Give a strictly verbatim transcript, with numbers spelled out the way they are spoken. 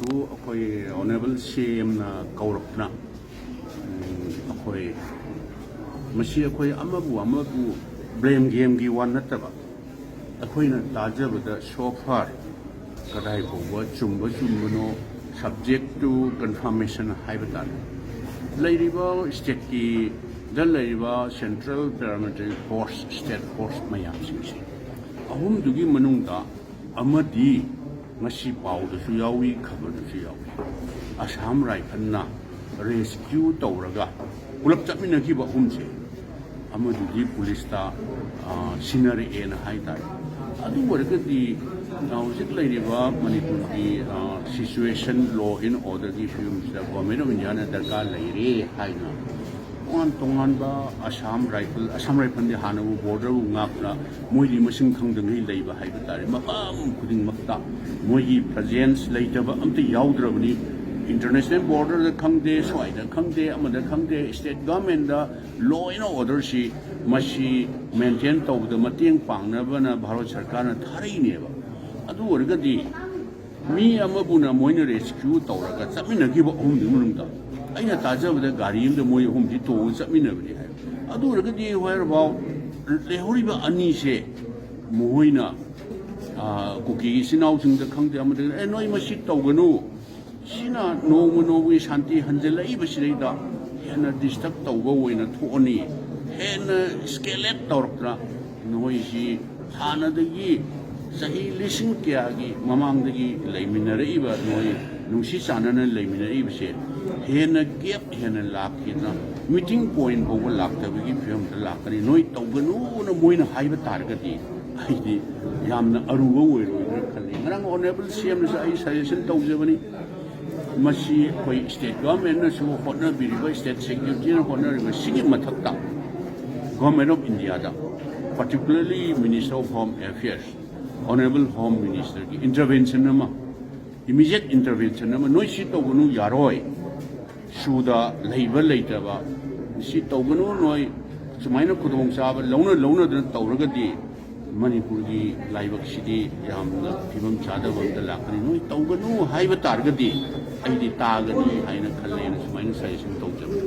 ꯑꯩꯈꯣꯏ ꯑꯣꯅꯔꯦꯕꯜ ꯁꯤ ꯑꯦꯝꯅ ꯀꯧꯔꯛꯇꯅ, ꯎꯝ, ꯑꯩꯈꯣꯏ ꯃꯁꯤ ꯑꯩꯈꯣꯏ ꯑꯃꯕꯨ ꯑꯃꯕꯨ ꯕ꯭ꯂꯦꯝ ꯒꯦꯝꯒꯤ ꯋꯥ ꯅꯠꯇꯕ, ꯑꯩꯈꯣꯏꯅ ꯇꯥꯖꯕꯗ so far ꯀꯗꯥꯏ ꯐꯥꯎꯕ ꯆꯨꯝꯕ ꯆꯨꯝꯕꯅꯣ, subject to confirmation ꯍꯥꯏꯕ ꯇꯥꯔꯦ꯫ ꯂꯩꯔꯤꯕ ꯁ꯭ꯇꯦꯠꯀꯤꯗ ꯂꯩꯔꯤꯕ central paramilitary force, state force ꯃꯌꯥꯝꯁꯤꯡꯁꯦ, ꯑꯍꯨꯝꯗꯨꯒꯤ ꯃꯅꯨꯡꯗ ꯑꯃꯗꯤ ꯉꯁꯤ ꯄꯥꯎꯗꯁꯨ ꯌꯥꯎꯏ, ꯈꯕꯔꯗꯁꯨ ꯌꯥꯎꯏ, ꯑꯁꯥꯝ ꯔꯥꯏꯐꯜꯅ ꯔꯦꯁꯀ꯭ꯌꯨ ꯇꯧꯔꯒ ꯄꯨꯂꯞ ꯆꯠꯃꯤꯟꯅꯈꯤꯕ ꯑꯍꯨꯝꯁꯦ, ꯑꯃꯗꯨꯗꯤ ꯄꯨꯂꯤꯁꯇ, ꯑ, ꯁꯤꯟꯅꯔꯛꯑꯦꯅ ꯍꯥꯏ ꯇꯥꯔꯦ꯫ ꯑꯗꯨ ꯑꯣꯏꯔꯒꯗꯤ, ꯑ, ꯍꯧꯖꯤꯛ ꯂꯩꯔꯤꯕ ꯃꯅꯤꯄꯨꯔꯒꯤ, ꯑ, situation, law and orderꯒꯤ ꯐꯤꯕꯝꯁꯤꯗ Government of Indiaꯅ ꯗꯔꯀꯥꯔ ꯂꯩꯔꯦ ꯍꯥꯏꯅ ꯇꯣꯉꯥꯟ ꯇꯣꯉꯥꯟꯕ ꯑꯁꯥꯝ ꯔꯥꯏꯐꯜ, ꯑꯁꯥꯝ ꯔꯥꯏꯐꯜꯗꯤ ꯍꯥꯟꯅꯕꯨ borderꯕꯨ ꯉꯥꯛꯇꯅ ꯃꯣꯏꯗꯤ ꯃꯁꯤꯡ ꯈꯪꯗꯉꯩ ꯂꯩꯕ ꯍꯥꯏꯕ ꯇꯥꯔꯦ꯫ ꯃꯐꯝ ꯈꯨꯗꯤꯡꯃꯛꯇ ꯃꯣꯏꯒꯤ presence ꯂꯩꯇꯕ ꯑꯝꯇ ꯌꯥꯎꯗ꯭ꯔꯕꯅꯤ꯫ International borderꯗ ꯈꯪꯗꯦ, ꯁ꯭ꯋꯥꯏꯗ ꯈꯪꯗꯦ, ꯑꯃꯗ ꯈꯪꯗꯦ, state governmentꯗ law and orderꯁꯤ ꯃꯁꯤ maintain ꯇꯧꯕꯗ ꯃꯇꯦꯡ ꯄꯥꯡꯅꯕꯅ ꯚꯥꯔꯠ ꯁꯔꯀꯥꯔꯅ ꯊꯥꯔꯛꯏꯅꯦꯕ꯫ ꯑꯗꯨ ꯑꯣꯏꯔꯒꯗꯤ ꯃꯤ ꯑꯃꯕꯨꯅ ꯃꯣꯏꯅ ꯔꯦꯁꯀ꯭ꯌꯨ ꯇꯧꯔꯒ ꯆꯠꯃꯤꯟꯅꯈꯤꯕ ꯑꯍꯨꯝꯗꯨꯒꯤ ꯃꯅꯨꯡꯗ, ꯑꯩꯅ ꯇꯥꯖꯕꯗ ꯒꯥꯔꯤ ꯑꯃꯗ ꯃꯣꯏ ꯑꯍꯨꯝꯗꯤ ꯇꯣꯡꯉꯒ ꯆꯠꯃꯤꯟꯅꯕꯅꯤ ꯍꯥꯏ꯫ ꯑꯗꯨ ꯑꯣꯏꯔꯒꯗꯤ where about ꯂꯩꯍꯧꯔꯤꯕ ꯑꯅꯤꯁꯦ ꯃꯈꯣꯏꯅ, ꯑ, ꯀꯨꯀꯤ ꯏꯆꯤꯟ ꯏꯅꯥꯎꯁꯤꯡꯗ ꯈꯪꯗꯦ, ꯑꯃꯗ, "ꯑꯦ, ꯅꯣꯏ ꯃꯁꯤ ꯇꯧꯒꯅꯨ, ꯁꯤꯅ ꯅꯣꯡꯃ ꯅꯣꯡꯃꯒꯤ ꯁꯥꯟꯇꯤ ꯍꯟꯖꯤꯜꯂꯛꯏꯕꯁꯤꯗꯩꯗ ꯍꯦꯟꯅ disturb ꯇꯧꯕ ꯑꯣꯏꯅ ꯊꯣꯛꯑꯅꯤ, ꯍꯦꯟꯅ escalate ꯇꯧꯔꯛꯇꯅ ꯅꯈꯣꯏꯁꯤ ꯍꯥꯟꯅꯗꯒꯤ ꯆꯍꯤ ꯂꯤꯁꯤꯡ ꯀꯌꯥꯒꯤ ꯃꯃꯥꯡꯗꯒꯤ ꯂꯩꯃꯤꯟꯅꯔꯛꯏꯕ, ꯅꯈꯣꯏ ꯅꯨꯡꯁꯤ ꯆꯥꯟꯅꯅ ꯂꯩꯃꯤꯟꯅꯔꯛꯏꯕꯁꯦ ꯍꯦꯟꯅ gap ꯍꯦꯟꯅ ꯂꯥꯛꯈꯤꯗꯅ meeting point ꯐꯥꯎꯕ ꯂꯥꯛꯇꯕꯒꯤ ꯐꯤꯕꯝꯗ ꯂꯥꯛꯀꯅꯤ꯫ ꯅꯣꯏ ꯇꯧꯒꯅꯨꯅ ꯃꯣꯏꯅ ꯍꯥꯏꯕ ꯇꯥꯔꯒꯗꯤ ꯑꯩꯗꯤ ꯌꯥꯝꯅ ꯑꯔꯨꯕ ꯑꯣꯏꯔꯣꯏꯗ꯭ꯔꯥ ꯈꯜꯂꯤ꯫ ꯉꯔꯥꯡ Honourable C Mꯅꯁꯨ ꯑꯩ suggestion ꯇꯧꯖꯕꯅꯤ꯫ ꯃꯁꯤ ꯑꯩꯈꯣꯏ state governmentꯅꯁꯨ ꯍꯣꯠꯅꯕꯤꯔꯤꯕ, state securityꯅ ꯍꯣꯠꯅꯔꯤꯕ ꯁꯤꯒꯤ ꯃꯊꯛꯇ Government of Indiaꯗ, particularly Minister of Home Affairs, Honourable Home Ministerꯒꯤ intervention ꯑꯃ, immediate intervention ꯑꯃ, "ꯅꯣꯏ ꯁꯤ ꯇꯧꯒꯅꯨ, ꯌꯥꯔꯣꯏ, ꯁꯨꯗ ꯂꯩꯕ ꯂꯩꯇꯕ, ꯁꯤ ꯇꯧꯒꯅꯨ, ꯅꯣꯏ ꯁꯨꯃꯥꯏꯅ ꯈꯨꯗꯣꯡꯆꯥꯕ ꯂꯧꯅ ꯂꯧꯅꯗꯅ ꯇꯧꯔꯒꯗꯤ ꯃꯅꯤꯄꯨꯔꯒꯤ ꯂꯥꯏꯕꯛꯁꯤꯗꯤ ꯌꯥꯝꯅ ꯐꯤꯕꯝ ꯆꯥꯗꯕ ꯑꯝꯗ ꯂꯥꯛꯀꯅꯤ, ꯅꯣꯏ ꯇꯧꯒꯅꯨ ꯍꯥꯏꯕ ꯇꯥꯔꯒꯗꯤ ꯑꯩꯗꯤ ꯇꯥꯒꯅꯤ ꯍꯥꯏꯅ ꯈꯜꯂꯦꯅ ꯁꯨꯃꯥꯏꯅ ꯁꯖꯦꯁꯟ ꯇꯧꯖꯕꯅꯤ꯫